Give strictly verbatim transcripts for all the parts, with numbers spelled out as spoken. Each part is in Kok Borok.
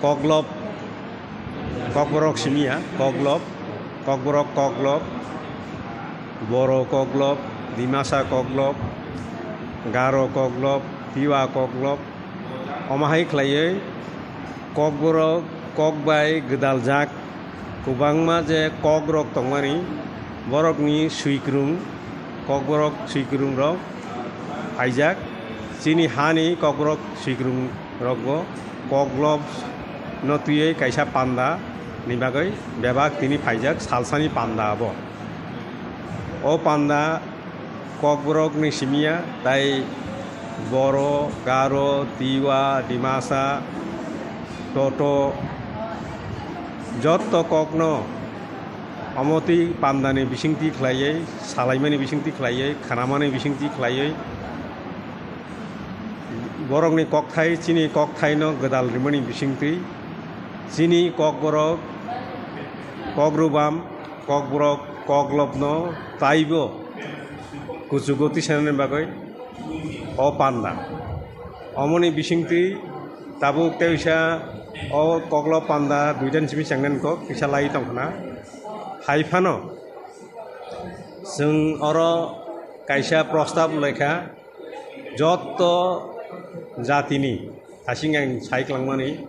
Koklop, Kokborok simi ya, Koklop, Kokborok Koklop, Boro Koklop, Dimasa Koklop, Garo Koklop, Tiwa Koklop, omo hai khlaiwi Kokborok kok bai gwdaljak kwbangma je kokrok tongmani, borokni swikrung, Kokborok swikrungrok phaijak, chini hani Kokborok swikrung rokbo Koklop no twiwi kaisa panda ni bagwi bebak tini phaijak, salsani panda abo. O panda Kokborok ni simi ya, tai Boro, Garo, Tiwa, Dimasa, Toto, jotto kokno omo twi panda ni bisingtwi khlaiwi, salaimani bisingtwi khlaiwi, khanamani bisingtwi khlaiwi, borokni kokthai, chini kokthaino gwdal rimani bisingtwi, chini Kokborok, Kokrwbam, Kokborok, Koklopno taibo kuchugo tisanani bagwi o panda. Omoni bisingtwi tabuk teisa o Koklop panda duitani simi chengnani kok kisa lai tongkhna. Hai phano chwng oro kaisa prostab laikha, jotto jatini hasing ang sai klangmani,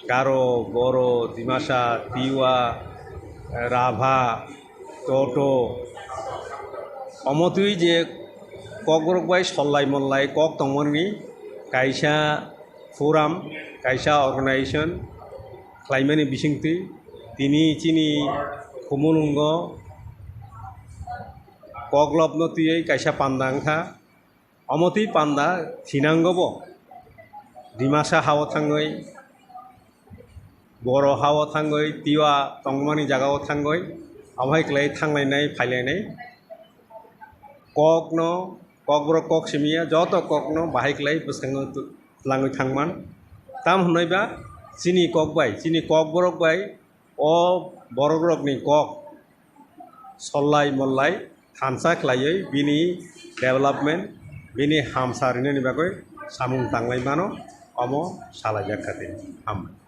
Garo, Boro, Dimasa, Tiwa, Rabha, Toto, omo twi je Kokborok bai sollai mollai kok tongmani kaisa forum, kaisa organization khlaimani bisingtwi tini chini Khumulwngo Koklopno twiwi kaisa panda wngkha. Omo twi panda thinango bo. Dimasa hao thangwi, Boro hao thangwi, Tiwa tongmani jagao thangwi, omo hai khlai thanglainai, phailainai. Kokno, Kokborok kok simi ya, joto kokno bahai khlai bwskango tu-, twlangwi thangman. Tam hwnwi ba chini kok bai, chini Kokborok bai o borokrokni kok sollai mollai thansa khlaiwi bini development, bini hamsa rinani bagwi samung tanglai mano, omo salaijak kha tini. Hambai.